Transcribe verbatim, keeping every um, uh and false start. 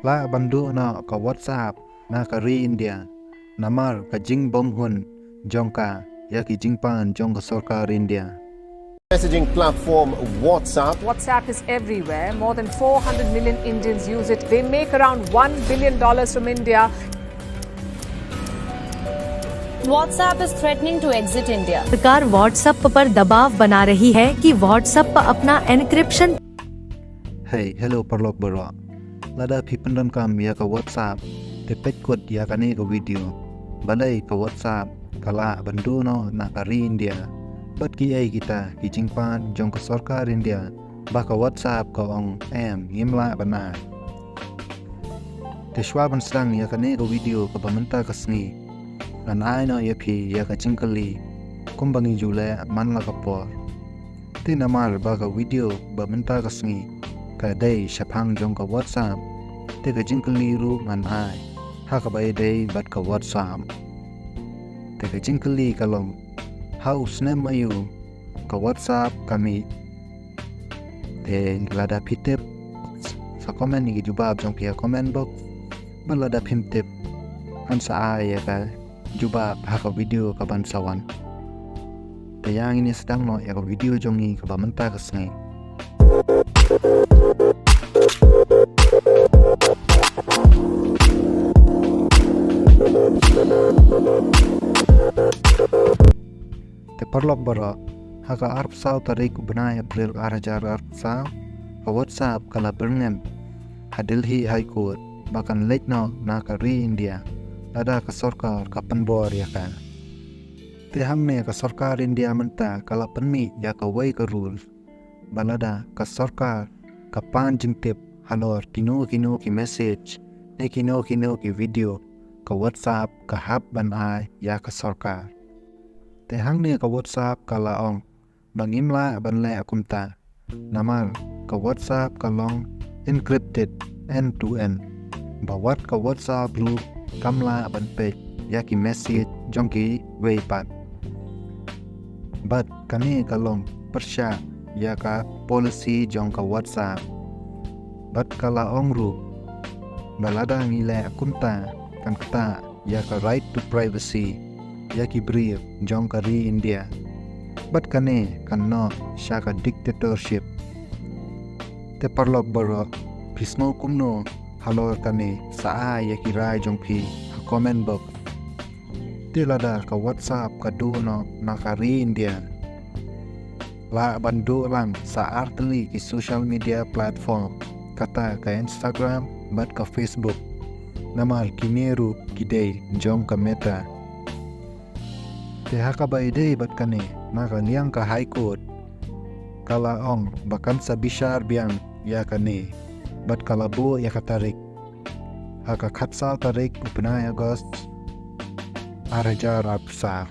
Lah ban duh noh ka WhatsApp na ka ri India namar ka jingbymhun jong ka ïa ki jingpan jong ka sorkar India. Messaging platform WhatsApp. WhatsApp is everywhere. More than four hundred million Indians use it. They make around one billion dollars from India. WhatsApp is threatening to exit India. सरकार WhatsApp पर दबाव बना रही है कि WhatsApp पर अपना एनक्रिप्शन Hey, hello paralok baroh. Lada phi pyndonkam ïa ka WhatsApp, te peit kut ïa kane ka video. Balei ka WhatsApp ka lah ban duh noh na ka ri India bad kiei kita ki jingpan jong ka sorkar India ba ka WhatsApp ka ong em ngim lah ban ai. Te shuwa ban sdang ïa kane ka video kaba mynta ka sngi, ngan ai noh ïa phi ïa ka jingkylli kumba ngi ju leh man la ka por. Te namar ba ka video ba mynta ka sngi ka dei shaphang jong ka WhatsApp, te ka jingkylli ruh ngan ai ha kaba ïadei bad ka WhatsApp. Te ka jingkylli ka long, ha u snem aïu ka WhatsApp ka mih? Te lada phi tip, sa comment ïa ki jubab jong phi ha comment box. Bad lada phim tip, ngan sa ai ïa ka jubab ha ka video kaban sa wan. Te ïa ngin ïa sdang noh ïa ka video jong ngi kaba mynta ka sngi. Te paralok baroh, ha ka arphew saw tarik u bnai April ar hajar arphew saw, ka WhatsApp ka la byrngem ha Delhi High Court ba kan leit noh na ka ri India lada ka sorkar ka pynbor ïa ka. Te hangne ka sorkar India mynta ka la pynmih ïa kawei ka rule ba lada ka sorkar ka pan jingtip halor kino kino ki message ne kino kino ki video, ka WhatsApp ka hap ban ai ïa ka sorkar. Te hangne ka WhatsApp ka la ong ba ngim lah ban leh kumta namar ka WhatsApp ka long encrypted end to end. Ba wat ka WhatsApp ruh kam lah ban peit ïa ki message jong kiwei pat. Bad kane ka long pyrshah ïa ka policy jong ka WhatsApp. Bad ka la ong ruh ba lada ngi leh kumta kan ktah ïa ka right to privacy ïa ki briew jong ka ri India. Bad kane kan noh sha ka dictatorship. Te paralok baroh, phi sngew kumno halor kane? Sa ai ïa ki rai jong phi ha comment box. Te lada ka WhatsApp ka duh noh na ka ri India, lah ban duh lang sa artylli ki social media platform, kata ka Instagram bad ka Facebook. Namar kine ruh ki dei jong ka Meta. Te ha kaba ïadei bad kane, na ka liang ka High Court ka la ong ba kan sa bishar biang ïa kane bad ka la buh ïa ka tarik ha ka khatsaw tarik u bnai August ar hajar arphew saw.